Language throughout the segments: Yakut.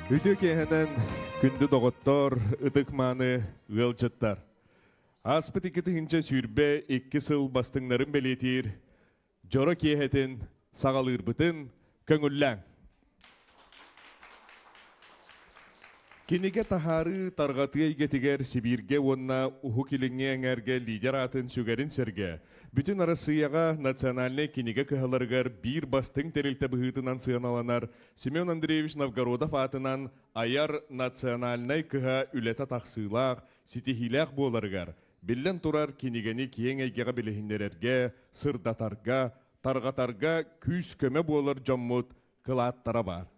Үтүө киэһэнэн күндү доҕоттор, ытык-мааны ыалдьыттар. Ааспыт 2022 сыл бастыҥнарын бэлиэтиир дьоро киэһэтин саҕалыырбытын көҥүллээҥ. Кинигэ таһаарыы тарҕатыы эйгэтигэр Сибииргэ уонна Уһук Илиҥҥи эҥээргэ лидер аатын сүгэрин сэргэ, бүтүн Арассыыйаҕа национальнай кинигэ кыһаларыгар биир бастыҥ тэрилтэ быһыытынан сыаналанар Семен Андреевич Новгородов аатынан айар национальнай кыһа үлэтэ тахсыылаах, ситиһиилээх буоларыгар, биллэн турар, кинигэни киэҥ эйгэҕэ билиһиннэрэргэ, сырдатарга, тарҕатарга күүс-көмө буолар дьоммут кылааттара баар.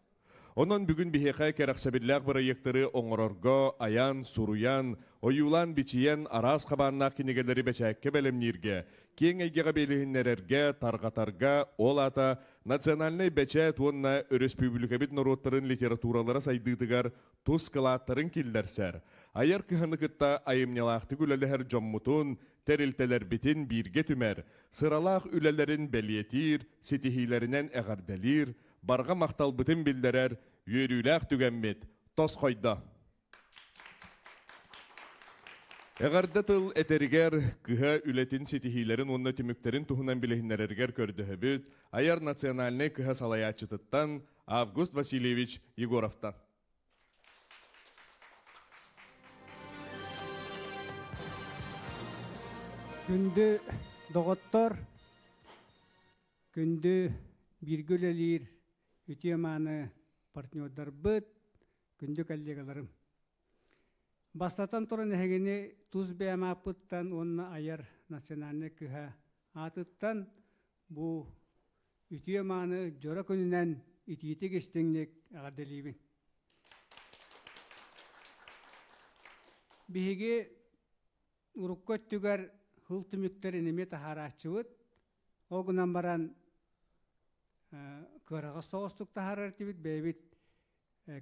Онон бүгүн биһиэхэ кэрэхсэбиллээх бырайыактары оҥорорго, айан, суруйан, ойуулаан-бичийэн араас хабааннаах кинигэлэри бэчээккэ бэлэмнииргэ, киэҥ эйгэҕэ билиһиннэрэргэ, тарҕатарга, ол аата национальнай бэчээт уонна өрөспүүбүлүкэбит норуоттарын литературалара сайдыытыгар тус кылааттарын киллэрсэр, айар кыһаны кытта айымньылаахтык үлэлэһэр дьоммутун, тэрилтэлэрбитин бииргэ түмэр, сыралаах үлэлэрин бэлиэтиир, ситиһиилэринэн эҕэрдэлиир, барҕа махталбытын биллэрэр үөрүүлээх түгэммит тосхойдо. Эҕэрдэ тыл этэригэр кыһа үлэтин ситиһиилэрин уонна түмүктэрин туһунан билиһиннэрэригэр көрдөһөбүт айар национальнай кыһа салайааччытыттан Август Васильевич Егоровтан. Күндү доҕоттор, күндү бииргэ үлэлиир үтүө-мааны партнердарбыт, күндү коллегаларым. Бастатан туран эһигини тус бэйэм ааппыттан уонна айар национальнай кыһа аатыттан бу үтүө-мааны дьоро күнүнэн итиитик истиҥник эҕэрдэлиибин. Биһиги урукку өттүгэр сыл түмүктэрин эмиэ таһаарааччыбыт. Ол гынан баран кыараҕас соҕустук таһаарар этибит, бэйэбит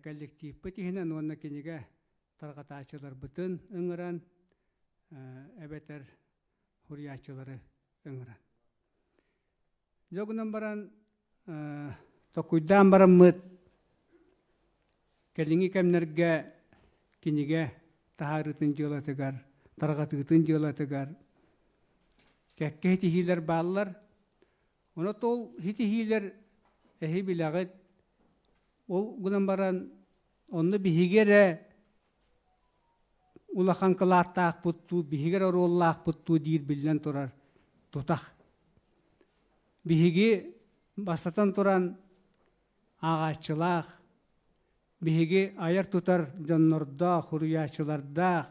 коллективпыт иһинэн уонна кинигэ тарҕатааччыларбытын ыҥыран эбэтэр суруйааччылары ыҥыран. Дьэ гынан баран токуйдаан бараммыт кэлиҥҥи кэмнэргэ кинигэ таһаарыытын дьыалатыгар, тарҕатыытын дьыалатыгар кэккэ ситиһиилэр бааллар. Онон ол ситиһиилэр эһи билэҕит. Ол гынан баран онно биһиги эрэ улахан кылааттаахпыт дуу, биһиги эрэ оруоллаахпыт дуу диир биллэн турар тутах. Биһиги бастатан туран ааҕааччылаах, биһиги айар-тутар дьоннордоох, суруйааччылардаах,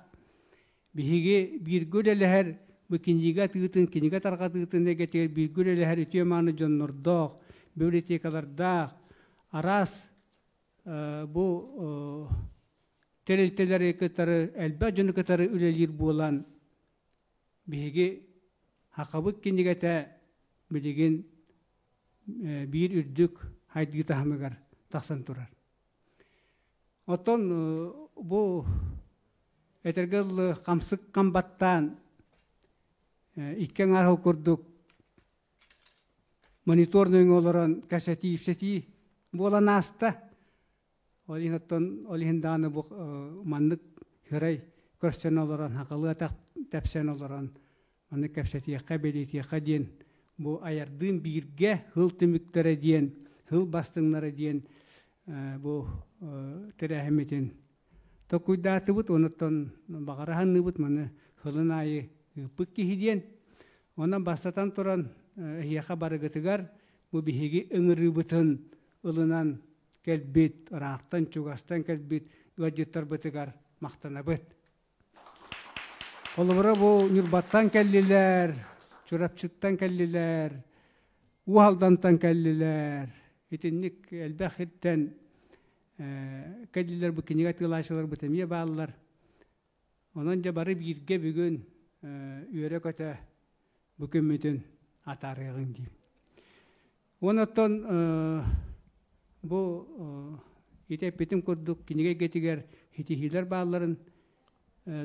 биһиги бииргэ үлэлэһэр бу кинигэ атыытын, кинигэ тарҕатыытын эйгэтигэр бииргэ үлэлэһэр үтүө-мааны дьоннордоох, библиотекалардаах, араас бу тэрилтэлэри кытары элбэх дьону кытары үлэлиир буолан биһиги Хахабыт кинигэтэ билигин биир үрдүк хайдыы таһымыгар тахсан турар. Оттон бу этэргэ дылы хамсык хамбаттаан икки аҥаар сыл курдук монитор нөҥүө олорон кэпсэтии-ипсэтии буолан ааста. Ол иһин оттон ол иһин даҕаны бу маннык хырай көрсөн олорон, хахалыы тэпсэн олорон маннык кэпсэтиэххэ, бэлиэтиэххэ диэн бу айардыын бииргэ хыл түмүктэрэ диэн, хыл бастыҥнара диэн бу тэрээһиммитин токуйдаатыбыт, онуттан баҕара саныыбыт маны хылын аайы ыыппыт киһи диэн. Онон бастатан туран эһиэхэ барыгытыгар бу биһиги ыҥырыыбытын ылынан кэлбит, ыраахтан, чугастан кэлбит ыалдьыттарбытыгар махтанабыт. Холобура бу Ньурбаттан кэллилэр, Чурапчыттан кэллилэр, Уу Алдантан кэллилэр. Итинник элбэх сиртэн кэллилэр бу кинигэ атыылааччыларбыт эмиэ бааллар. Онон дьэ бары бииргэ бүгүн үөрэ-көтө бу күммүтүн атаарыаҕыҥ диим. Уонна оттон бу ити эппитим курдук кинигэ эйгэтигэр ситиһиилэр баалларын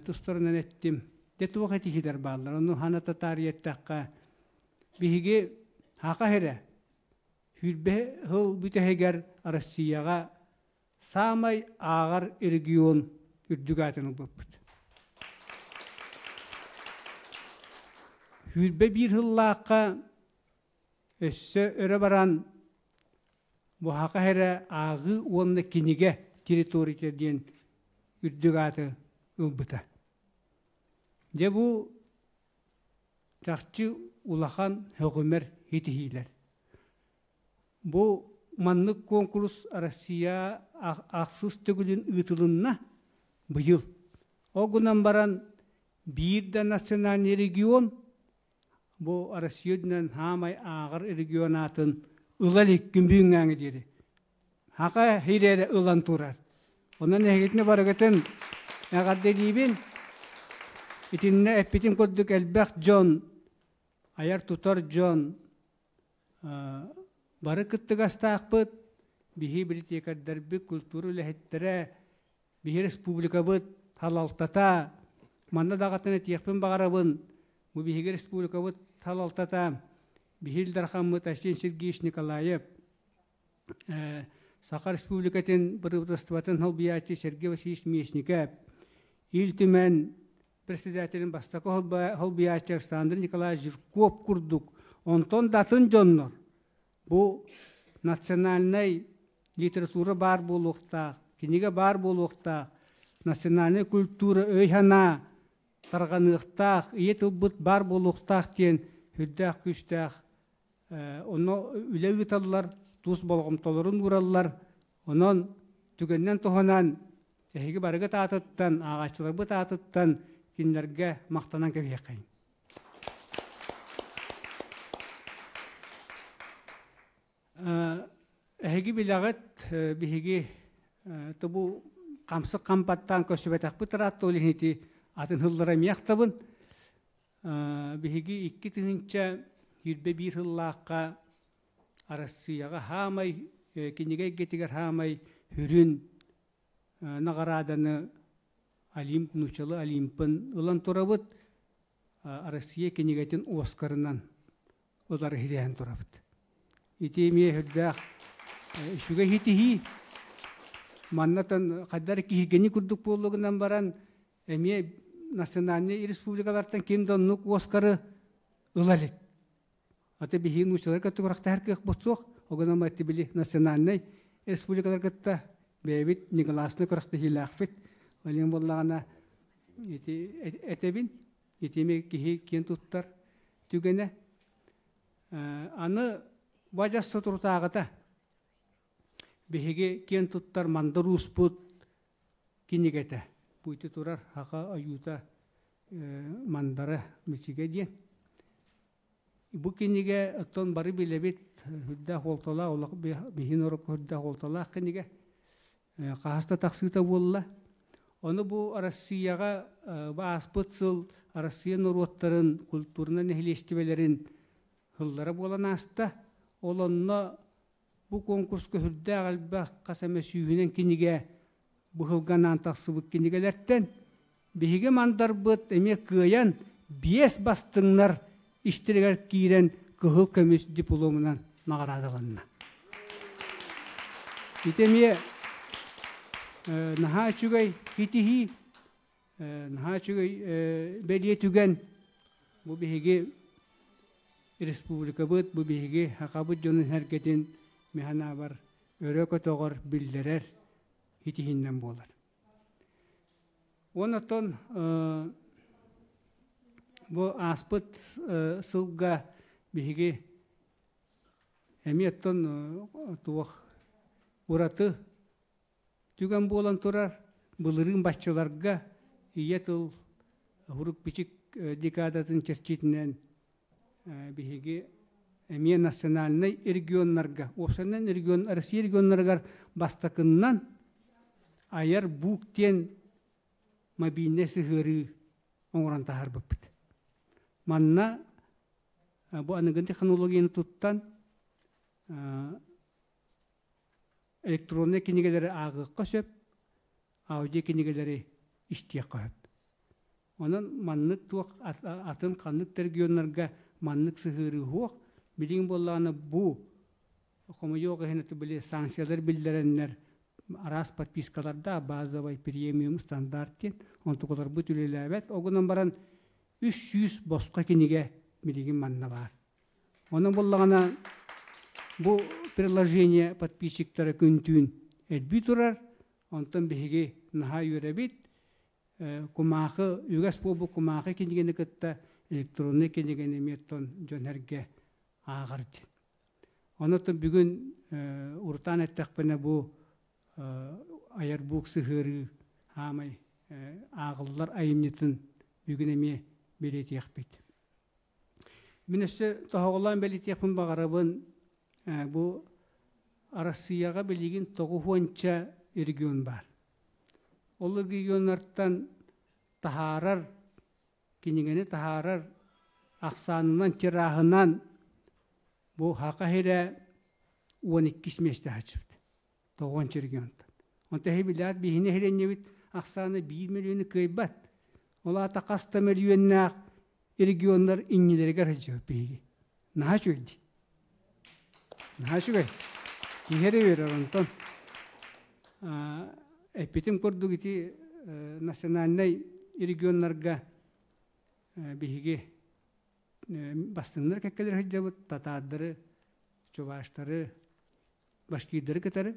тустарынан эттим. Дьэ туох этиһиилэр бааллар? Ону ханата таарыйа эттэххэ, биһиги Саха сирэ 20 сыл бүтэһигэр Россияҕа саамай ааҕар регион үрдүк аатын ылбыппыт. 21 сыллаахха өссө өрө баран Буһаха эрэ ааҕыы уонна кинигэ территорията диэн үрдүк ааты ылбыта. Дьэ бу чахчы улахан сөҕүмэр ситиһиилэр. Бу маннык куонкурус Россия ахсыс төгүлүн ыытылынна быйыл. Ол гынан баран биир да национальный регион бу Россия үрдүнэн хаамай ааҕар регион аатын ыла илик күн бүгүҥҥээҥи диэри. Хака хирэри ылан турар. Онон эһигитини барыгытын эҕэрдэлиибин. Итиннэ эппитим курдук элбэх дьон, айар-тутар дьон бары кыттыгастаахпыт. Биһи библиотекардарбыт, культура үлэһиттэрэ, биһи республикабыт салалтата, манна даҕатан этиэхпин баҕарабын, бу биһиги республикабыт салалтата, биһи Ил Дархаммыт Айсен Сергеевич Николаев, Саха Республикатын бырабыыталыстыбатын солбуйааччы Сергей Васильевич Местников, Ил Түмэн председателин бастакы солбуйааччы Александр Николаевич Жирков курдук, онтон да атын дьоннор бу национальнай литература баар буолуохтаах, кинигэ баар буолуохтаах, национальнай культура өй-санаа тарҕаныахтаах, ийэ тылбыт баар буолуохтаах диэн сүрдээх күүстээх онно үлэ ыыталлар, тус болҕомтолорун уураллар. Онон түгэнинэн туһанан эһиги барыгыт аатыттан, ааҕааччыларбыт аатыттан кинилэргэ махтанан кэбиһиэххэйиҥ. Эһиги билэҕит, биһиги бу хамсык хампаттаан көрсүбэтэхпит ыраатта, ол иһин ити атын сыллара эмиэ ахтабын. Биһиги 2021 сыллаахха Арассыыйаҕа хаамай кинигэ эйгэтигэр хаамай сүрүн наҕарааданы Олимп нууччалыы Олимпын ылан турабыт. Россия кинигэтин Оскарынан ылар иһирээн турабыт. Ити эмиэ сүрдээх үчүгэй ситиһии. Маннатан хайдар киһигини курдук буоллугунан баран эмиэ национальнай республикалартан ким да оннук Оскары ыла илик. Аты биһиги нууччалар кытта күрэхтэһэр кыахпыт суох. Огонон били национальнай республикалар кытта бэйэбит негласно күрэхтэһиилээхпит. Ол буоллаҕына ити этэбин, итими киһи киэн туттар түгэнэ. Аны бадьас соторутааҕыта биһиги киэн туттар мандар ууспут кинигэтэ. Бу ити турар Хаха ойуута мандара мичигэ диэн. Бу кинигэ оттон бары билэбит үрдээх уолталаах олох биһин орок үрдээх уолталаах кинигэ хаһыс да тахсыыта буолла. Ону бу Россияҕа бу ааспыт сыл Россия норуоттарын культурнай нэһилиэстибэлэрин сыллара буолан ааста. Ол онно бу конкурска үрдээх элбэх хас эмэ сүүһүнэн кинигэ быһылганаан тахсыбыт кинигэлэртэн биһиги мандарбыт эмиэ кыайан биэс бастыҥнар истэригэр киирэн кыһыл көмүс дипломунан наҕараадаланна. Ити эмиэ наһаа үчүгэй ситиһии, наһаа үчүгэй бэлиэ түгэн. Бу биһиги республикабыт, бу биһиги сахабыт дьонун сэргэтин мин өрө көтөҕөр, биллэрэр итиһиннэн буолар. Онтон бу ааспыт сылга биһиги эмиэ оттон туох ураты түгэн буолан турар былырыын баччаларга ийэ тыл урук-бичик декадатын чэрчитинэн биһиги эмиэ национальнай регионнарга, уопсайынан регион, Россия регионнарыгар бастакыннан айар бук диэн мобильнай сыһыарыы оҥорон таһаарбыппыт. Манна бу аныгы технологияны туттан электроннай кинигэлэри ааҕыахха сөп, аудио кинигэлэри истиэххэ сөп. Онон маннык туох атын ханнык да регионнарга маннык сыһыарыы суох. Билигин буоллаҕына бу хомойуох иһин били санкциялар биллэрэннэр Араас подпискалардаах базовый, премиум, стандарт диэн. Онтукаларбыт үлэлээбэт. Ол гынан баран 300 босхо кинигэ билигин манна баар. Онон буллаҕына бу приложение подписчиктара күн-түүн элбии турар. Онтон биһиги наһаа үөрэбит. Кумаахы, үгэс буолбут кумаахы кинигэни кытта электроннай кинигэни эмиэ оттон дьон эргэ ааҕар диэн. Онон бүгүн урутаан эттэхпинэ бу айар буук сыһыарыы хаамай ааҕыллар айымньытын бүгүн эмиэ бэлиэтиэхпит. Мин өссө тоһоҕолоон бэлиэтиэхпин баҕарабын бу Арассыыйаҕа билигин тоҕуһуонча регион баар. Ол регионнартан таһаарар кинигэни таһаарар ахсаанынан, тираһынан бу Хака сирэ 12 миэстэ сылдьыбыт. Тоҕуонча регионтан. Онто эһи билээт биһини нэһилиэнньэбит ахсаана 1 миллиону кыайбат. Ол аата хас да мөлүйүөннээх регионнар иннилэригэр сылдьыбыт биһиги. Наһаа үчүгэй дии. Наһаа үчүгэй. Киһи эрэ үөрэр онтон. Эппитим курдук ити национальнай регионнарга биһиги бастыҥнар кэккэлэр сылдьабыт, татаардары, чуваштары, башкирдары кытары.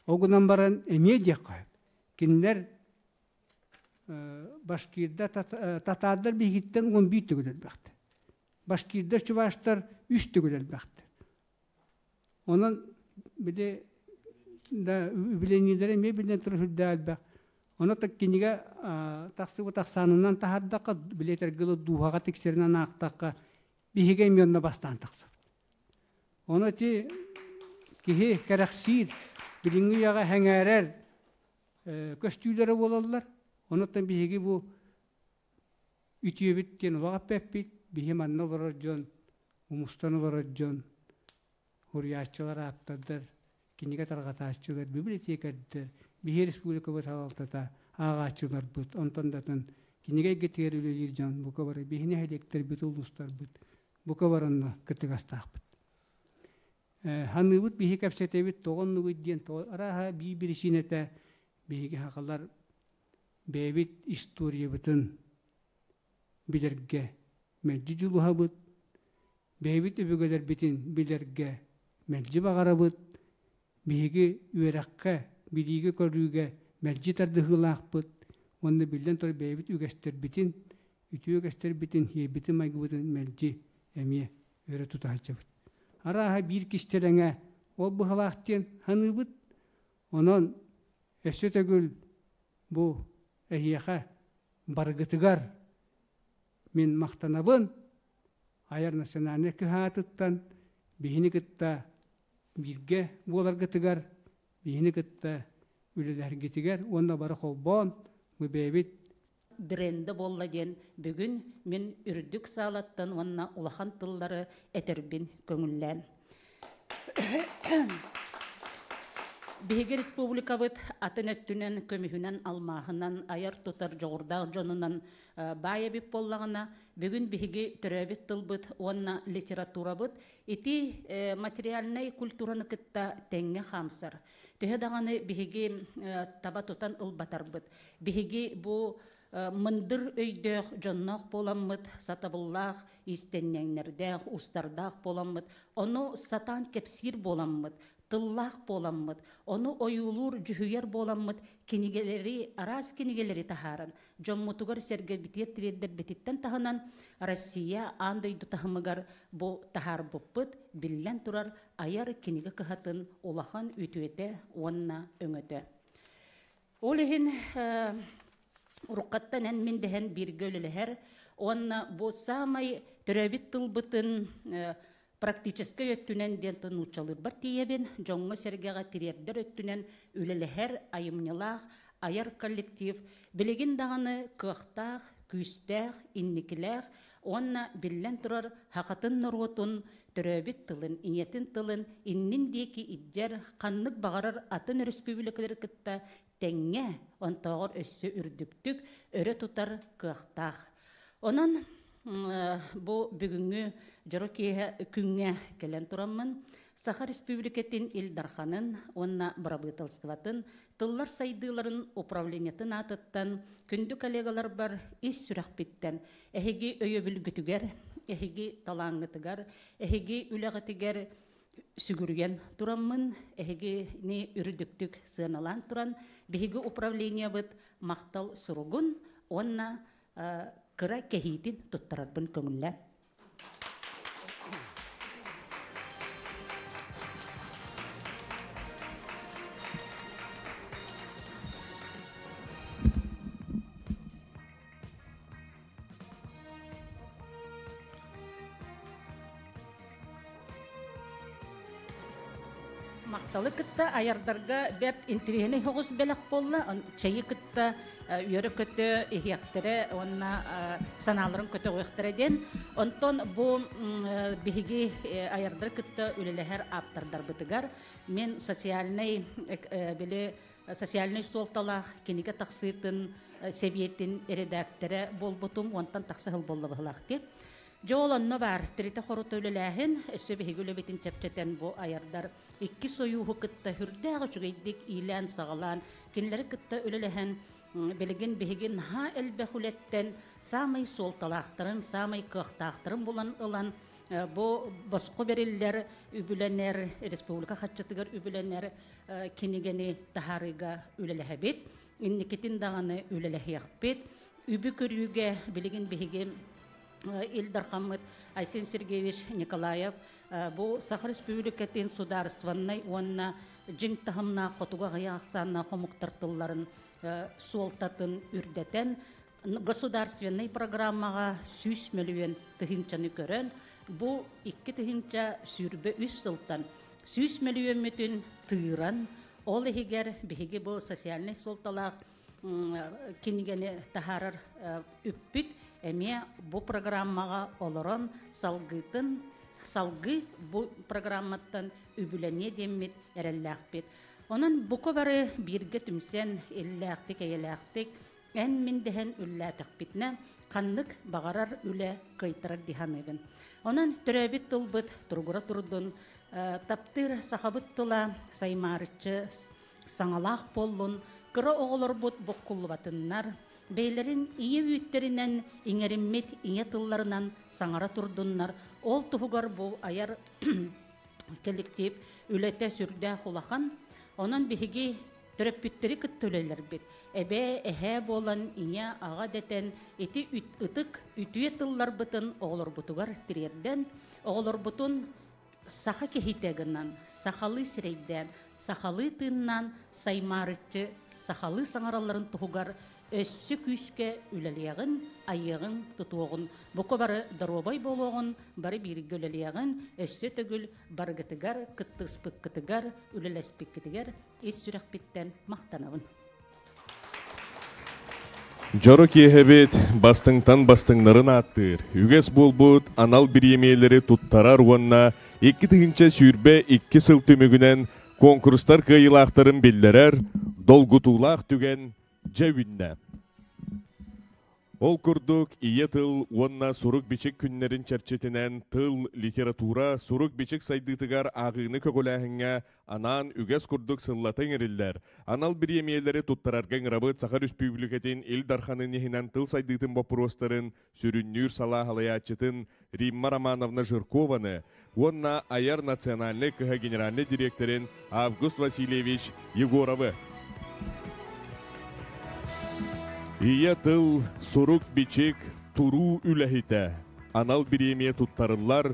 Ол гынан баран эмиэ диэххэ сөп. Кинилэр башкирдар, татаардар биһигиттэн 11 төгүл элбэхтэр. Башкирдар, чуваштар үс төгүл элбэхтэр. Онон били да үбүлэниилэрэ эмиэ биллэн турар сүрдээх элбэх. Ону так кинигэ тахсыбыт ахсаанынан таһардахха, били этэргэ дууһаҕа тиксэринэн аахтахха, биһиги эмиэ онно бастаан тахсабыт. Ону ити киһи кэрэхсиир, билиҥҥи үйэҕэ сэҥээрэр көстүүлэрэ буолаллар. Онуттан биһиги бу үтүөбүт диэн олох эппэппит. Биһи манна олорор дьон, умустан олорор дьон, суруйааччылар, ааптардар, кинигэ тарҕатааччылар, библиотекардар, биһи республикабыт салалтата, ааҕааччыларбыт, онтон да атын кинигэ эйгэтигэр үлэлиир дьон бука бары биһи нэһилиэктэрбит, улуустарбыт бука бары онно кыттыгастаахпыт. Ханыыбыт биһи кэпсэтэбит тоҕо оннугуй диэн тоҕо арааһа биир биричиинэтэ биһиги сахалар бэйэбит историябытын билэргэ мэлдьи дьулуһабыт, бэйэбит өбүгэлэрбитин билэргэ мэлдьи баҕарабыт, биһиги үөрэххэ, билиигэ-көрүүгэ мэлдьи тардыһыылаахпыт уонна биллэн турар бэйэбит үгэстэрбитин, үтүө үгэстэрбитин, сиэрбитин-майгыбытын мэлдьи эмиэ өрө тута сылдьабыт. Арааһа биир кистэлэҥэ ол быһалаах диэн саныыбыт. Онон өссө төгүл бу эһиэхэ барыгытыгар мин махтанабын. Айар национальнай кыһаатыттан биһини кытта бииргэ буоларгытыгар, биһини кытта үлэлэһэргитигэр уонна бары холбоон бу бэйэбит бренда буолла диэн бүгүн мин үрдүк саалаттан уонна улахан тыллары этэрбин көҥүллээн. Биһиги республикабыт атын өттүнэн көмүһүнэн, алмааһынан, айар-тутар дьоҕурдаах дьонунан баай эбит буоллаҕына, бүгүн биһиги төрөөбүт тылбыт уонна литературабыт ити материальнай культураны кытта тэҥҥэ хаамсар. Төһө даҕаны биһиги таба тутан ылбатарбыт, биһиги бу мындыр өйдөөх дьонноох буоламмыт, сатабыллаах иистэнньэҥнэрдээх, устардаах буоламмыт, ону сатаан кэпсиир буоламмыт, тыллаах буоламмыт, ону ойуулуур, дьүһүйэр буоламмыт кинигэлэри, араас кинигэлэри таһааран, дьоммутугар-сэргэбитигэр тириэрдэрбититтэн таһынан Россия аан дойду таһымыгар бу таһаарбыппыт, биллэн турар, айар кинигэ кыһатын улахан үтүөтэ уонна өҥөтө. Ол иһин уруккаттан эн мин дэһэн бииргэ үлэлэһэр уонна бу саамай төрөөбүт тылбытын практическай өттүнэн диэн нууччалыырбар тиийэбин, дьоҥҥо-сэргэҕэ тириэрдэр өттүнэн үлэлэһэр айымньылаах айар коллектив билигин даҕаны кыахтаах, күүстээх, инникилээх уонна биллэн турар сахатын норуотун төрөөбүт тылын, ийэтин тылын иннин диэки илдьэр ханнык баҕарар атын өрөспүүбүлүкэлэри кытта тэҥҥэ, онтооҕор өссө үрдүктүк өрө тутар кыахтаах. Онон Бу бүгүҥҥү дьоро киэһэ күҥҥэ кэлэн тураммын, Саха Республикатын Ил Дарханын уонна Бырабыыталыстыбатын тыллар сайдыыларын управлениетын аатыттан күндү коллегаларбар ис сүрэхпиттэн эһиги өйөбүлгүтүгэр, эһиги талааҥҥытыгар, эһиги үлэҕитигэр сүгүрүйэн тураммын, эһигини үрдүктүк сыаналаан туран, биһиги управлениебыт махтал суругун уонна кыра кэһиитин туттарарбын көҥүллээн. Махталы кытта аярдарга бэрт интириэһинэй соҕус бэлэх буолла. Чэйи кытта үөрэ-көтө иһиэхтэрэ уонна санааларын көтөҕүөхтэрэ диэн. Онтон бу биһиги аярдары кытта үлэлэһэр ааптардарбытыгар мен социальнай били социальнай суолталаах кинигэ тахсыытын сэбиэтин эрэдээктэрэ буолбутум уонтан тахса сыл буолла быһылаах дии. Дьэ ол онно баар тиритэ-хорута үлэлээһин, өссө биһиги үлэбитин чэпчэтэн бу аярдар икки сойууһу кытта сүрдээх үчүгэйдик иилээн-саҕалаан, кинилэри кытта үлэлэһэн билигин биһиги наһаа элбэх үлэттэн саамай суолталаахтарын, саамай кыахтаахтарын булан ылан бу босхо бэриллэр, үбүлэнэр, республика хаччытыгар үбүлэнэр кинигэни таһаарыыга үлэлэһэбит. Инникитин даҕаны үлэлэһиэхпит. Үбү көрүүгэ билигин биһиги Ил Дархаммыт Айсен Сергеевич Николаев бу Саха Республикатын судаарыстыбаннай уонна дьиҥ таһымнаах хотугу аҕыйах ахсааннаах омуктар тылларын суолтатын үрдэтэн государственнай программаҕа 100 мөлүйүөн тыһыынчаны көрөн, бу 2023 сылтан 100 мөлүйүөммүтүн тыыран, ол иһигэр биһиги бу социальнай суолталаах кинигэни таһаарар үппүт эмиэ бу программаҕа олорон салгыытын салгыы бу программаттан үбүлэниэ диэммит эрэллээхпит. Онон бука бары бииргэ түмсэн, иллээхтик, эйэлээхтик эн мин дэһэн үллээтэхпитинэ, ханнык баҕарар үлэ кыайтарар дии саныыбын. Онон төрөөбүт тылбыт туругура турдун, таптыыр сахабыт тыла саймаарыччы саҥалаах буоллун, кыра оҕолорбут буккуллубатыннар, бэйэлэрин ийэ үүттэринэн иҥэриммит ийэ тылларынан саҥара турдуннар, ол туһугар бу айар коллектив үлэтэ сүрдээх улахан. Онон биһиги төрөппүттэри кытта үлэлэрбит. Эбээ, эһээ буолан, ийэ, аҕа дэтэн, ити ытык үтүө тылларбытын оҕолорбутугар тириэрдэн, оҕолорбутун саха киһитэ гынан, сахалыы сирэйдээн, сахалыы тыыннаан, саймаарыччы сахалыы саҥаралларын туһугар өссө күүскэ үлэлиэҕин, айыаҕын, тутуоҕун, бука бары доруобай буолуоҕун, бары бииргэ үлэлиэҕин, өссө төгүл барыгытыгар, кыттыспыккытыгар, үлэлэспиккитигэр ис сүрэхпиттэн махтанабын. Дьоро киэһэбит бастыҥтан бастыҥнарын ааттыыр, үгэс буолбут анал бириэмийэлэри туттарар уонна 2022 сыл түмүгүнэн конкурстар кыайыылаахтарын биллэрэр долгутуулаах түгэн дьэ үүннэ. Ол курдук, ийэ тыл уонна сурук-бичик күннэрин чэрчитинэн тыл, литература, сурук-бичик сайдыытыгар ааҕыыны көҕүлээһиҥҥэ анаан үгэс курдук сыллата иҥэриллэр. Анал бириэмийэлэри туттарарга ыҥырабыт Саха Республикатын Ил Дарханын иһинэн тыл сайдыытын боппуруостарын сүрүннүүр салаа салайааччытын Римма Романовна Жиркованы уонна Айар национальнай кыһа генеральнай дириэктэрин Август Васильевич Егоровы. Ийэ тыл, сурук-бичик, туруу үлэһитэ. Анал бириэмийэ туттарыллар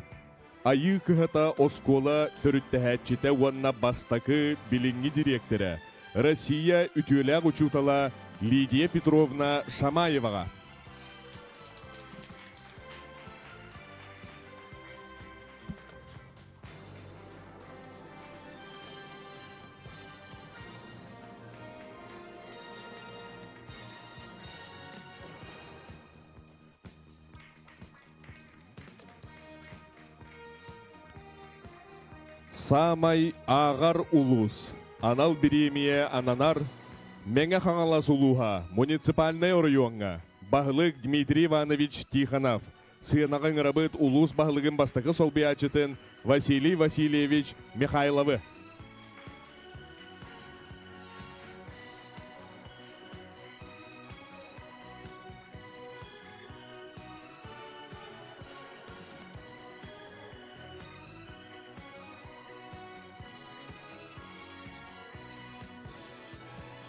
Айыы кыһата оскуола төрүттэһээччитэ уонна бастакы билиҥҥи дириэктэрэ, Россия үтүөлээх учуутала Лидия Петровна Шамаеваҕа. Саамай ааҕар улуус анал бириэмийэ ананар Мэҥэ Хаҥалас улууһа муниципальнай оройуоҥҥа баһылык Дмитрий Иванович Тихонов. Сыанаҕа ыҥырабыт улуус баһылыгын бастакы солбуйааччытын Василий Васильевич Михайловы.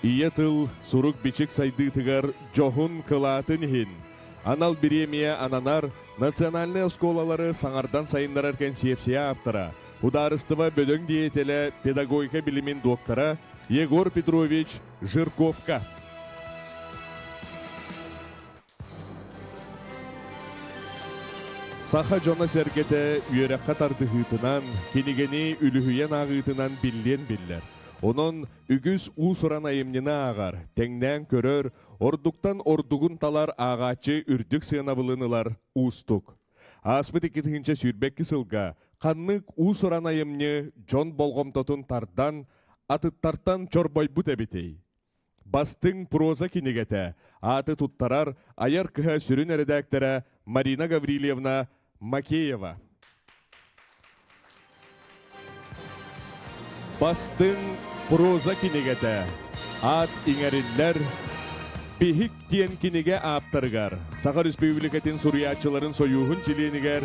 Ийэ тыл сурук-бичик сайдыытыгар дьоһун кылаатын иһин анал бириэмийэ ананар национальнай оскуолалары саҥардан сайыннарар кэнсиэпсийэ ааптара, судаарыстыба бөдөҥ деятелэ, педагогика билимин доктора Егор Петрович Жирковка. Саха дьоно-сэргэтэ үөрэххэ тардыһыытынан, кинигэни үлүһүйэн ааҕыытынан биллиэн биллэр. Онон үгүс уус-уран айымньыны ааҕар, тэҥнээн көрөр, ордуктан ордугун талар ааҕааччы үрдүк сыанабылын ылар уустук. Ааспыт 2022 сылга ханнык уус-уран айымньы дьон болҕомтотун тардан, атыттартан чорбойбут эбитий? Бастыҥ проза кинигэтэ ааты туттарар айар кыһа сүрүн эрэдээктэрэ Марина Гаврильевна Макеева. Бастыҥ проза кинигэтэ аат иҥэриллэр Биһик диэн кинигэ ааптарыгар Саха Республикатын суруйааччыларын сойууһун чилиэнигэр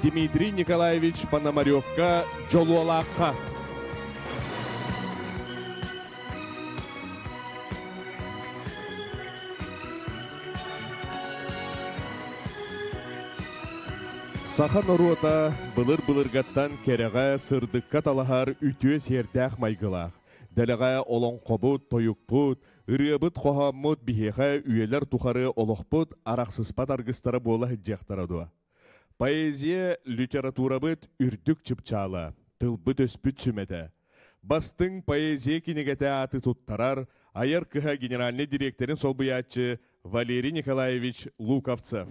Дмитрий Николаевич Пономаревка Дьолуолаахха. Саха норуота былыр-былыргаттан кэрэҕэ, сырдыкка талаһар үтүө сиэрдээх майгылаах. Дэлэҕэ олоҥхобут, тойукпут, ырыабыт-хоһооммут биһиэхэ үйэлэр тухары олохпут арахсыспат аргыстара буола сылдьыахтара дуо? Поэзия литературабыт үрдүк чыпчаала, тылбыт-өспүт сүмэтэ. Бастыҥ поэзия кинигэтэ ааты туттарар айар кыһа генеральнай дириэктэрин солбуйааччы Валерий Николаевич Луковцев.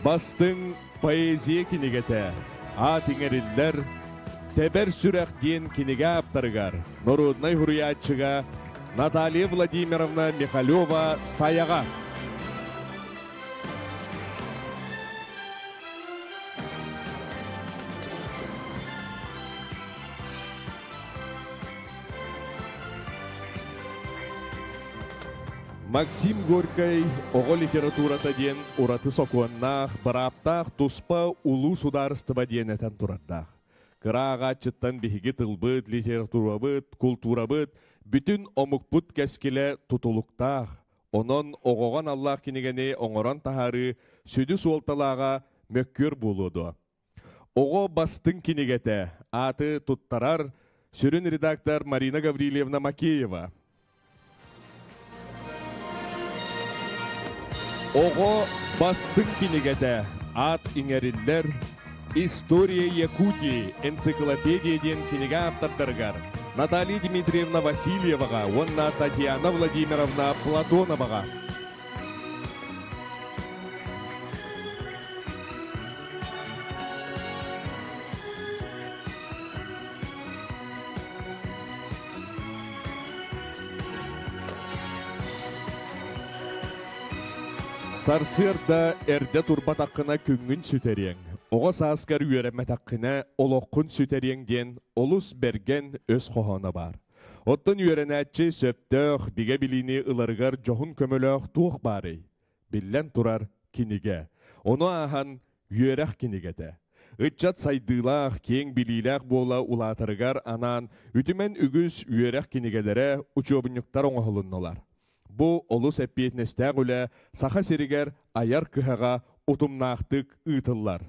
Бастыҥ поэзия кинигэтэ аат иҥэриллэр Тэбэр сүрэх диэн кинигэ ааптарыгар народнай суруйааччыга Наталья Владимировна Михалева Сайаҕа. Максим Горькай оҕо литературата диэн ураты сокуоннаах, бырааптаах туспа улуу судаарыстыба диэн этэн турардаах. Кыра ааҕааччыттан биһиги тылбыт, литературабыт, култуурабыт, бүтүн омукпут кэскилэ тутулуктаах. Онон оҕоҕо аналлаах кинигэни оҥорон таһаарыы сүдү суолталааҕа мөккүөр буолуо дуо? Оҕо бастыҥ кинигэтэ ааты туттарар сүрүн редактор Марина Гаврильевна Макеева. Оҕо бастыҥ кинигэтэ аат иҥэриллэр История Якутии энциклопедия диэн кинигэ ааптардарыгар Наталья Дмитриевна Васильеваҕа уонна Татьяна Владимировна Платоноваҕа. Сарсыарда эрдэ турбатаххына күҥҥүн сүтэриэҥ, оҕо сааскар үөрэммэтэххинэ олоххун сүтэриэҥ диэн олус бэргэн өс хоһооно баар. Оттон үөрэнээччи сөптөөх, бигэ билиини ыларыгар дьоһун көмөлөөх туох баарый? Биллэн турар, кинигэ. Ону ааһан үөрэх кинигэтэ. Ыччат сайдыылаах, киэҥ билиилээх буола улаатарыгар анаан үтүмэн үгүс үөрэх кинигэлэрэ, учуобунньуктар оҥоһулуннулар. Бу олус эппиэтинэстээх үлэ Саха сиригэр айар кыһаҕа утумнаахтык ыытыллар.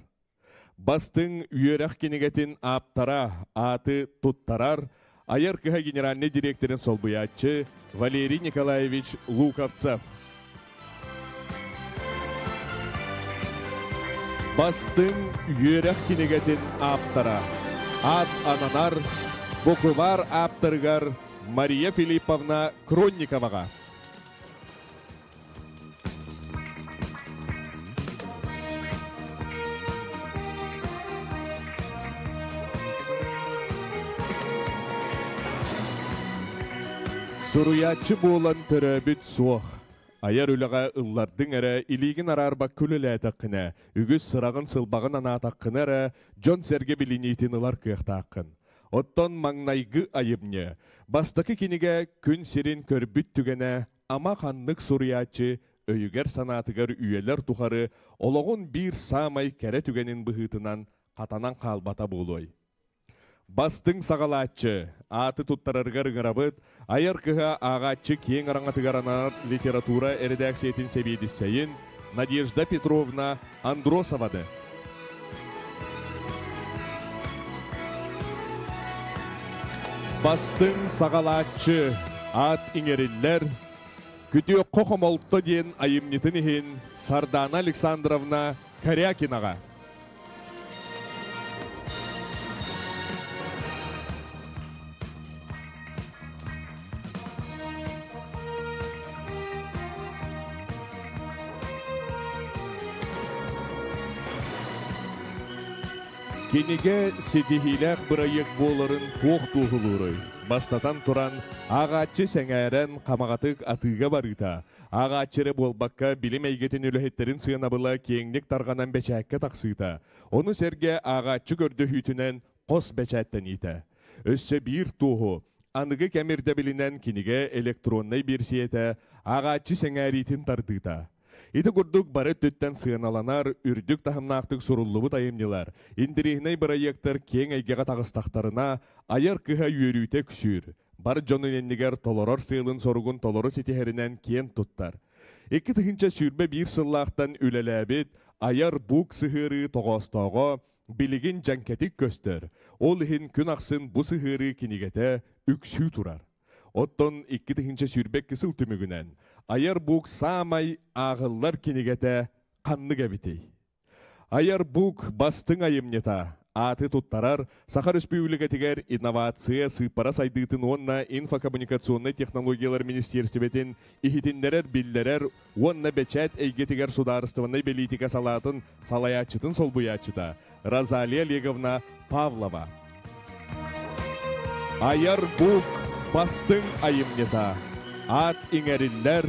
Бастыҥ үөрэх кинигэтин ааптара ааты туттарар айар кыһа генеральнай дириэктэрин солбуйааччы Валерий Николаевич Луковцев. Бастыҥ үөрэх кинигэтин ааптара аат ананар буквар ааптарыгар Мария Филипповна Кронниковаҕа. Суруйааччы буолан төрөөбүт суох. Айар үлэҕэ ыллардыҥ эрэ, илиигин араарбакка үлэлээтэххинэ, үгүс сыраҕын-сылбаҕын анаатаххына эрэ, дьон-сэргэ билиниитин ылар кыахтааххын. Оттон маҥнайгы айымньы, бастакы кинигэ күн сирин көрбүт түгэнэ ама ханнык суруйааччы өйүгэр-санаатыгар үйэлэр тухары олоҕун биир саамай кэрэ түгэнин быһыытынан хатанан хаалбата буолуой? Бастыҥ саҕалааччы, ааты туттарарыгар ыҥырабыт, айар кыһа ааҕааччы киэҥ араҥатыгар ананар литература эрэдээксийэтин сэбиэдиссэйин Надежда Петровна Андросованы. Бастыҥ саҕалааччы, аат иҥэриллэр, Күтүөххэ хомолто диэн айымньытын иһин Сардаана Александровна Корякинаҕа. Кинигэ ситиһиилээх бырайыак буоларын туох туоһулууруй? Бастатан туран, ааҕааччы сэҥээрэн, хамаҕатык атыыга барыыта, Ааҕааччы эрэ буолбакка, билим эйгэтин үлэһиттэрин сыанабыла киэҥник тарҕанан бэчээккэ тахсыыта, ону сэргэ ааҕааччы көрдөһүүтүнэн хос бэчээттэниитэ. Өссө биир туоһу, аныгы кэм ирдэбилинэн кинигэ электроннай биэрсийэтэ ааҕааччы сэҥээриитин тардыыта. Ити курдук бары өттүттэн сыаналанар, үрдүк таһымнаахтык суруллубут айымньылар, интэриэһинэй бырайыактар киэҥ эйгэҕэ таҕыстахтарына, айар кыһа үөрүүтэ үксүүр, бар дьонун иннигэр толорор сыалын-соругун толору ситиһэринэн киэн туттар. 2021 сыллаахтан үлэлээбит айар бук сыһыарыы тоҕоостооҕо билигин дьэҥкэтик көстөр. Ол иһин күн ахсын бу сыһыарыы кинигэтэ үксүү турар. Оттон 2022 сыл түмүгүнэн айар бук саамай ааҕыллар кинигэтэ ханнык эбитий? Айар бук бастыҥ айымньыта ааты туттарар Саха Өрөспүүбүлүкэтигэр инновация сыыппара сайдыытын уонна инфокоммуникационнай технологиялар министиэристибэтин иһитиннэрэр-биллэрэр уонна бэчээт эйгэтигэр судаарыстыбаннай бэлиитикэ салаатын салайааччытын солбуйааччыта Розалия Олеговна Павлова. Айар бук бастыҥ айымньыта аат иҥэриллэр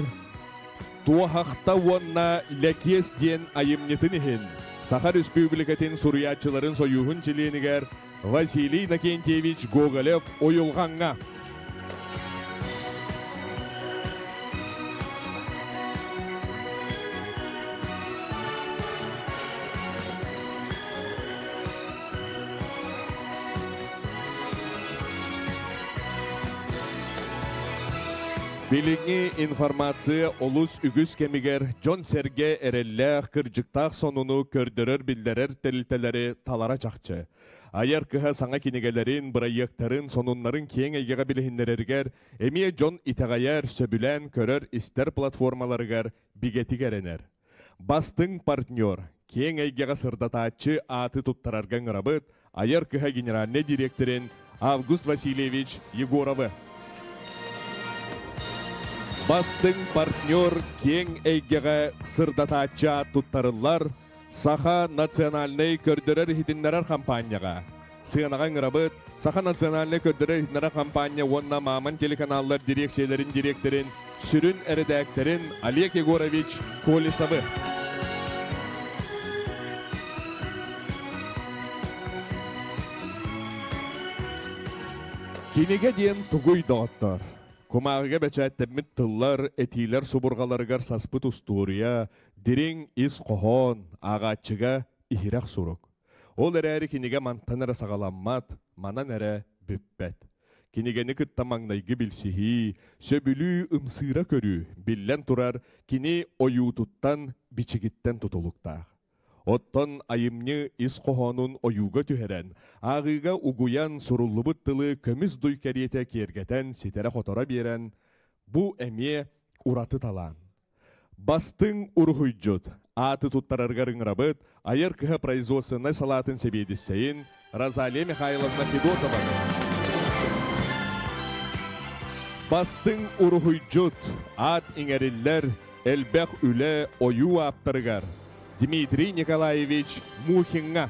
Туоһахта уонна Лэкиэс диэн айымньытын иһин Саха Республикатын суруйааччыларын сойууһун чилиэнигэр Василий Иннокентьевич Гоголев уйулҕаҥҥа. Билиҥҥи информация олус үгүс кэмигэр дьон-сэргэ эрэллээх, кырдьыктаах сонуну көрдөрөр-биллэрэр тэрилтэлэри талара чахчы. Айар кыһа саҥа кинигэлэрин, бырайыактарын, сонуннарын киэҥ эйгэҕэ билиһиннэрэригэр эмиэ дьон итэҕэйэр, сөбүлээн көрөр-истэр платформаларыгар бигэтик эрэнэр. Бастыҥ партнер, киэҥ эйгэҕэ сырдатааччы ааты туттарарга ыҥырабыт Айар кыһа генеральнай дириэктэрин Август Васильевич Егоровы. Бастыҥ партнер киэҥ эйгэҕэ сырдатааччы аат туттарыллар Саха национальнай көрдөрөр-иһитиннэрэр хампаанньаҕа. Сыанаҕа ыҥырабыт Саха национальнай көрдөрөр-иһитиннэрэр хампаанньа уонна Мамон телеканаллар дириэксийэлэрин дириэктэрин сүрүн эрэдээктэрин Олег Егорович Колесовы. Кинигэ диэн тугуй доҕоттор? Кумааҕыга бэчээттэммит тыллар, этиилэр субурҕаларыгар саспыт устуоруйа, дириҥ ис хоһоон, ааҕааччыга иһирэх сурук. Ол эрээри кинигэ мантан эрэ саҕаламмат, манан эрэ бүппэт. Кинигэни кытта маҥнайгы билсиһии, сөбүлүү, ымсыыра көрүү, биллэн турар, кини ойуутуттан, бичигиттэн тутулуктаах. Оттон айымньы ис хоһоонун ойууга түһэрэн, ааҕыыга угуйан суруллубут тылы көмүс дуй кэриэтэ киэргэтэн ситэрэ-хоторо биэрэн, бу эмиэ ураты талаан. Бастыҥ уруһуйдьут ааты туттарарыгар ыҥырабыт айар кыһа производственнай салаатын сэбиэдиссэйин Розалия Михайловна Федотованы. Бастыҥ уруһуйдьут аат иҥэриллэр элбэх үлэ ойуу ааптарыгар Дмитрий Николаевич Мухиҥҥа.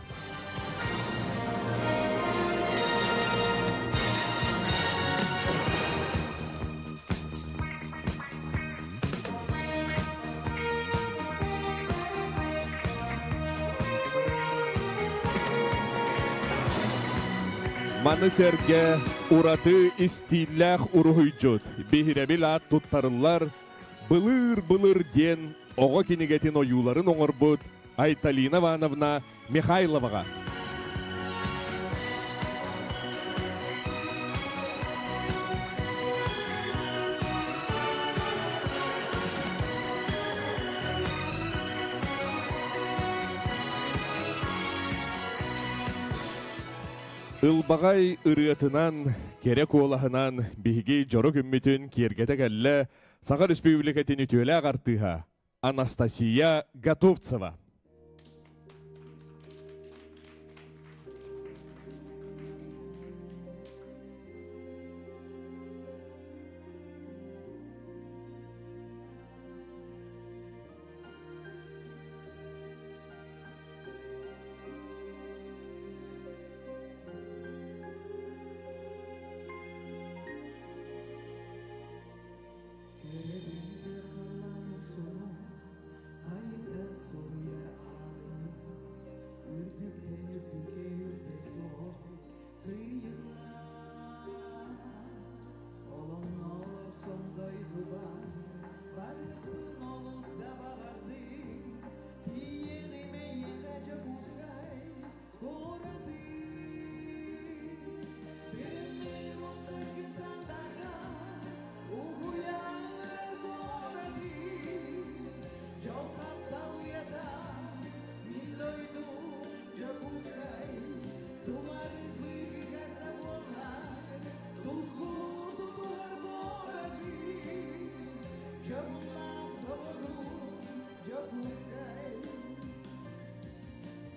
Маны сэргэ ураты истииллээх уруһуйдьут биһирэбил аат туттарыллар Былыыр-былыр диэн оҕо кинигэтин ойууларын оҥорбут Айталина Ивановна Михайловаҕа. Ылбаҕай ырыатынан, кэрэ куолаһынан биһиги дьоро күммүтүн киэргэтэ кэллэ Саха Республикатын үтүөлээх артыыһа Анастасия Готовцева.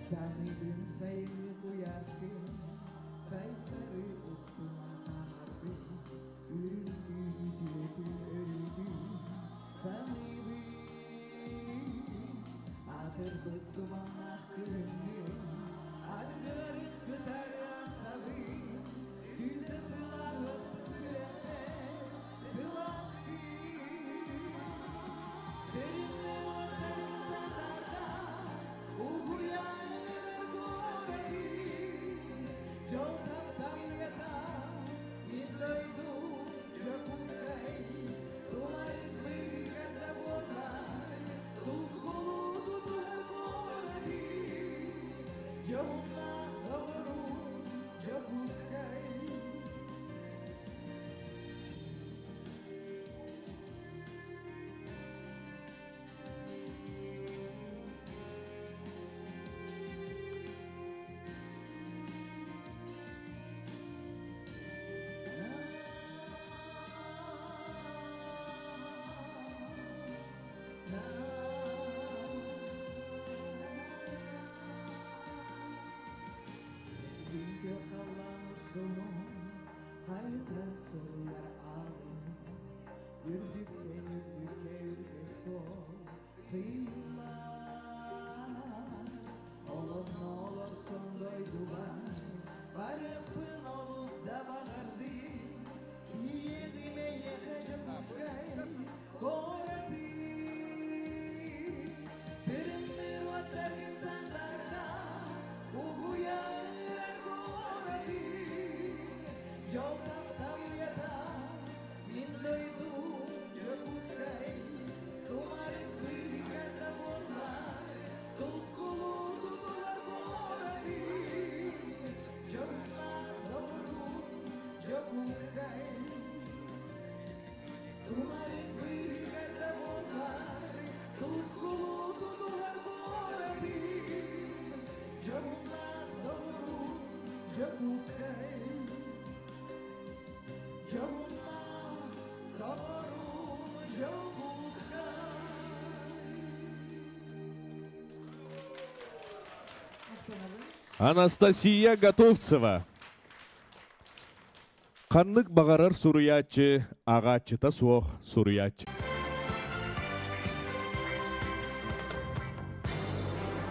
Саныыбын сайыҥҥы куйааскын, сайсары устун хаамарбын, үрүҥ түүтүөтүн өрүүтүн саныыбын. Атырбыт туманнаах кыһыҥҥы, аргыарык кытары антабын, сүүтэ сылааһын сүрэхпэр сылаастыы. Анастасия Готовцева. Ханнык баҕарар суруйааччы аҕааччыта суох суруйааччы.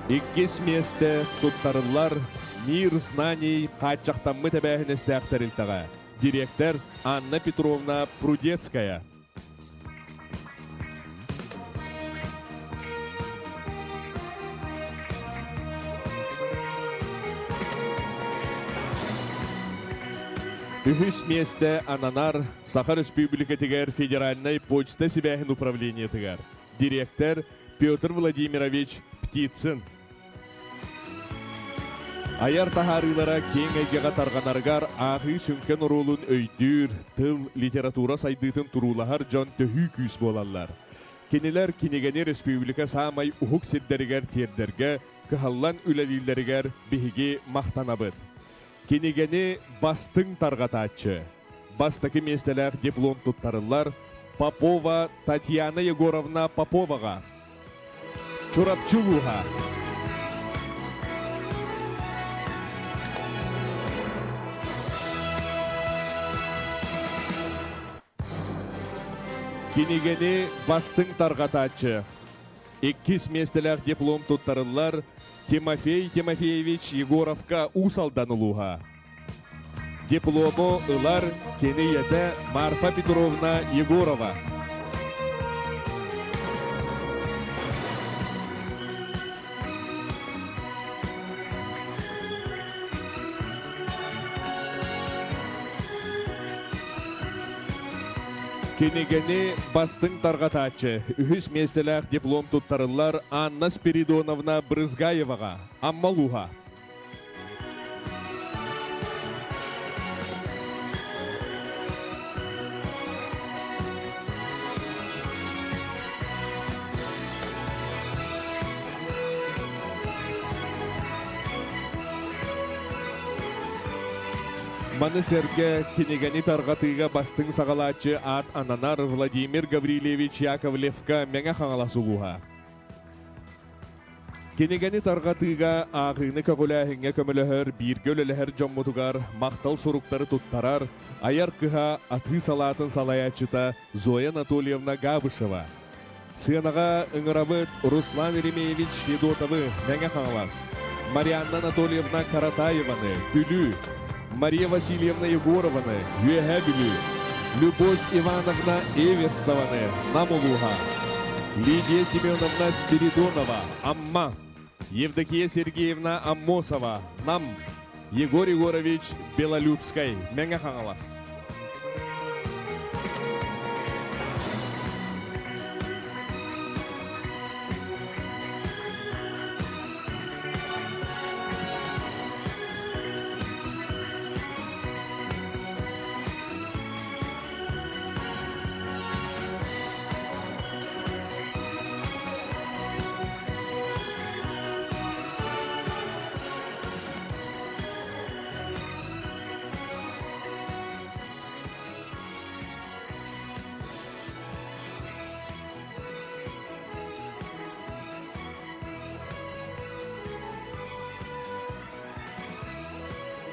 Иккис миэстэ туттарыллар Мир знаний хааччахтаммыт эбээһинэстээх тэрилтэҕэ. Директор Анна Петровна Прудецкая. Үһүс миэстэ ананар Саха Республикатыгар Федеральнай почта сибээһин управлениетыгар директор Петр Владимирович Птицын. Айар таһаарыылара киэҥ эйгэҕэ тарҕанарыгар ааҕыы сүҥкэн оруолун өйдүүр, тыл, литература сайдыытын туруулаһар дьон төһүү күүс буолаллар. Кинилэр кинигэни республика саамай уһук сирдэригэр тиэрдэргэ кыһаллан үлэлииллэригэр биһиги махтанабыт. Кинигэни бастыҥ тарҕатааччы, бастакы миэстэлээх диплом туттарыллар Попова Татьяна Егоровна Поповаҕа. Чурапчы улууһа. Кинигэни бастыҥ тарҕатааччы. Иккис миэстэлээх диплом туттарыллар Тимофей Тимофеевич Егоровка Уус Алдан улууһа. Диплому ылар кини ийэтэ Марфа Петровна Егорова. Кинигэни бастыҥ тарҕатааччы, үһүс миэстэлээх диплом туттарыллар Анна Спиридоновна Брызгаеваҕа, Амма улууһа. Маны сэргэ кинигэни тарҕатыыга бастыҥ саҕалааччы аат ананар Владимир Гаврильевич Яковлевка Мэҥэ Хаҥалас улууһа. Кинигэни тарҕатыыга ааҕыыны көҕүлээһиҥҥэ көмөлөһөр бииргэ үлэлэһэр дьоммутугар махтал суруктары туттарар айар кыһа атыы салаатын салайааччыта Зоя Анатольевна Габышева. Сыанаҕа ыҥырабыт Руслан Еремеевич Федотовы, Мэҥэ Хаҥалас, Марианна Анатольевна Каратаеваны, Бүлүү, Мария Васильевна Егорованы, Үөһээ Бүлүү, Любовь Ивановна Эверстованы, Нам улууһа, Лидия Семеновна Спиридонова, Амма, Евдокия Сергеевна Аммосова, Нам, Егор Егорович Белолюбскай, Мэҥэ Хаҥалас.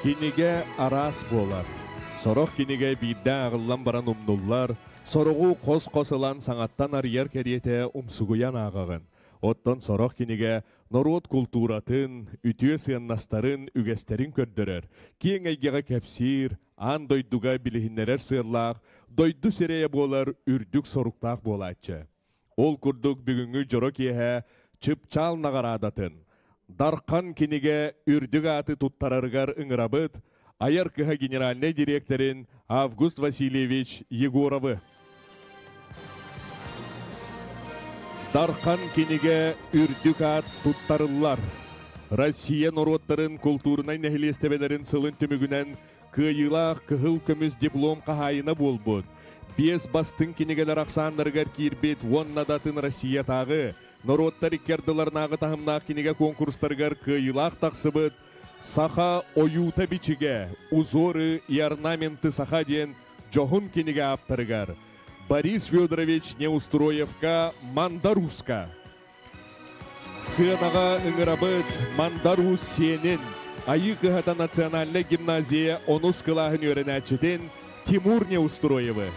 Кинигэ араас буолар. Сорох кинигэ биирдэ ааҕыллан баран умнуллар, сороҕу хос-хос ылан саҥаттан арыйар кэриэтэ умсугуйан ааҕаҕын. Оттон сорох кинигэ норуот култууратын, үтүө сыаннастарын, үгэстэрин көрдөрөр, киэҥ эйгэҕэ кэпсиир, аан дойдуга билиһиннэрэр сыаллаах, дойду сирэйэ буолар үрдүк соруктаах буолааччы. Ол курдук бүгүҥҥү дьоро киэһэ Чыпчаал наҕараадатын, Дархан кинигэ үрдүк ааты туттарарыгар ыҥырабыт Айар кыһа генеральнай дириэктэрин Август Васильевич Егоровы. Дархан кинигэ үрдүк аат туттарыллар. Россия норуоттарын култуурунай нэһилиэстибэлэрин сылын түмүгүнэн кыайыылаах кыһыл көмүс диплом хаһаайына буолбут, биэс бастыҥ кинигэлэр ахсааннарыгар киирбит уонна да атын Россиятааҕы норуоттар икки ардыларынааҕы таһымнаах кинигэ куонкурустарыгар кыайыылаах тахсыбыт Саха ойуута-бичигэ, узоры и орнаменты саха диэн дьоһун кинигэ ааптарыгар Борис Федорович Неустроевка Мандаруска. Сыанаҕа ыҥырабыт Мандарус сиэнин, Айыы кыһата национальнай гимназия онус кылааһын үөрэнээччитин Тимур Неустроевы.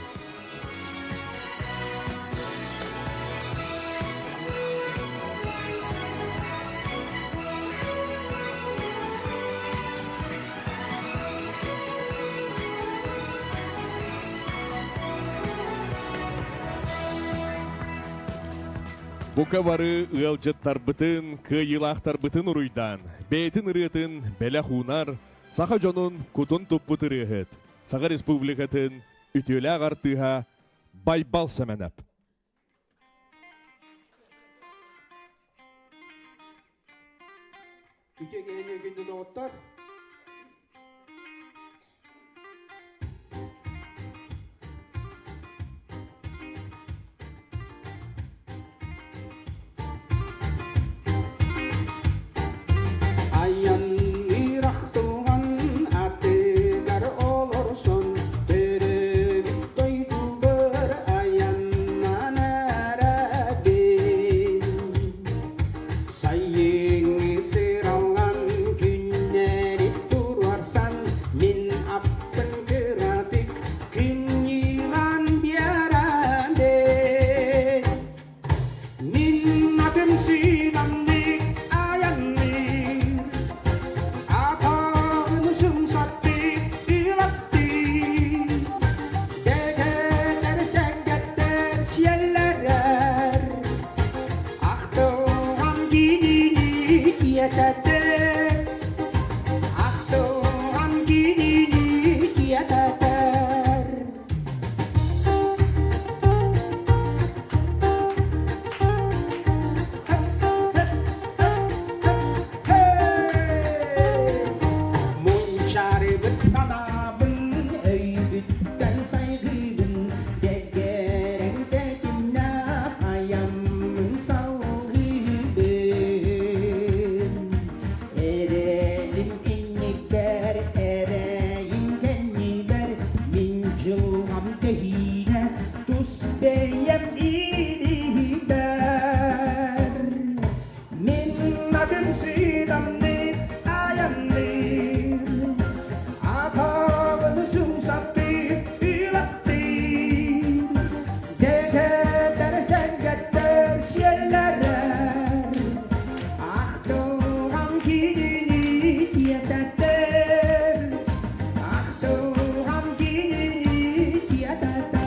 Бука бары ыалдьыттарбытын, кыайыылаахтарбытын уруйдаан, бэйэтин ырыатын бэлэх уунар, саха дьонун кутун туппут ырыаһыт. Саха Республикатын үтүөлээх артыыһа Байбал Сэмэнэп. Үтүө киһини күндү доҕоттор. Айанныыр ахтылҕан атыгар олорсон төрөөбүт дойдубар айаннан эрэбин. Сайыҥҥы сыраллан күннэри туруорсан мин аппын кыратык күнньүлан биэрэбин. Мин атым сыыдамнык айанныыр, атаҕын сымсаттык ыылаттыыр. Дэгэтэр сэргэттэр сиэллэрэр, ахтылҕан кинини тиэтэтэр, ахтылҕан кинини тиэтэтэр. Мунчаарыбыт санаабын өйбүттэн сайҕыыбын, дэгэрэн тэтимнээх айаммын салгыыбын. Эрэлим иннибэр, эрэйим кэннибэр, мин дьылҕам тэһиинэ тус бэйэм илиибэр. Мин атым сыыдамнык айанныыр, атаҕын сымсаттык ыылаттыыр. Дэгэтэр сэргэттэр сиэллэрэр, ахтылҕан кинини тиэтэтэр, ахтылҕан кинини тиэтэтэр.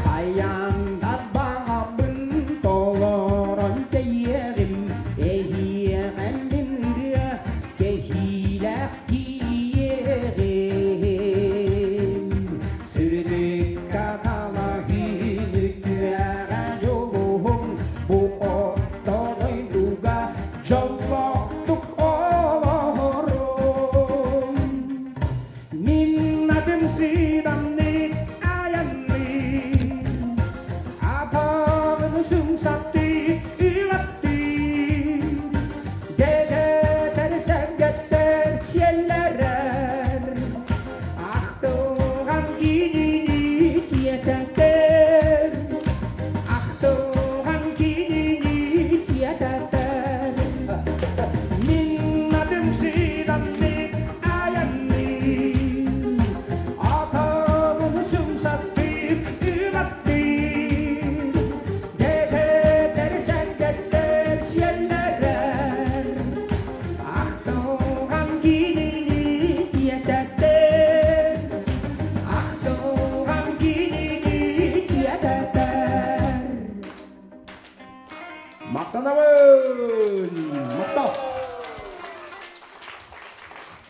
Хайаан да баҕабын толорон тэйиэҕим, эһиэҕэ мин ырыа кэһиилээх тиийиэҕим. Сырдыкка талаһыын үтүөҕэ дьулуһуҥ, бу орто дойдуга дьоллоохтук олоруҥ. Мин атым сыыдамнык айанныыр, атаҕын сымсаттыы ыылаттыыр. Дэгэтэр сэргэттэр сиэллэрэр, ахтылҕан кинини тиэтэтэр, ахтылҕан кинини тиэтэтэр. Мин атым сыыдамнык айанныыр, атаҕын сымсаттык ыылаттыыр. Дэгэтэр сэргэттэр сиэллэрэр, ахтылҕан кинини тиэтэтэр, ахтылҕан кинини тиэтэтэр. Махтанабын! Махтал!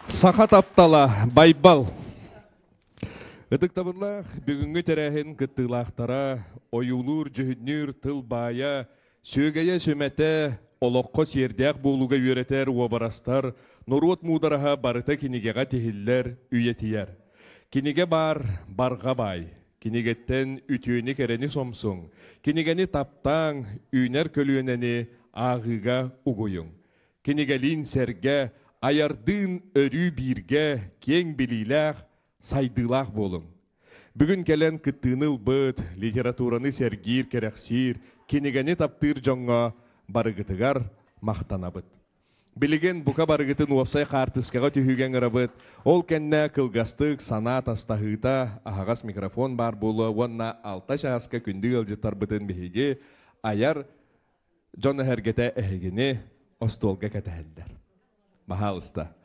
Саха таптала Байбал. Ытыктабыллаах бүгүҥҥү тэрээһин кыттыылаахтара, ойуулуур, дьүһүннүүр тыл баайа, сүөгэйэ сүмэтэ, олоххо сиэрдээх буолууга үөрэтэр уобарастар, норуот муудараһа барыта кинигэҕэ тиһиллэр, үйэтийэр. Кинигэ баар, барҕа баай. Кинигэттэн үтүөнү кэрэни сомсуҥ, кинигэни таптааҥ, үүнэр көлүөнэни ааҕыыга угуйуҥ. Кинигэлиин сэргэ, айардыын өрүү бииргэ, киэҥ билиилээх, сайдыылаах буолуҥ. Бүгүн кэлэн кыттыыны ылбыт, литератураны сэргиир, кэрэхсиир, кинигэни таптыыр дьоҥҥо барыгытыгар махтанабыт. Билигин бука барыгытын уопсай хаартыскаҕа түһүүгэ ыҥырабыт. Ол кэннэ кылгастык санаа тастаһыыта, аһаҕас микрофон баар буолуо уонна алта чааска күндү ыалдьыттарбытын биһиги айар дьон эһэргэтэ эһигини Остуолга кэтэһэллэр. Баһаалыста.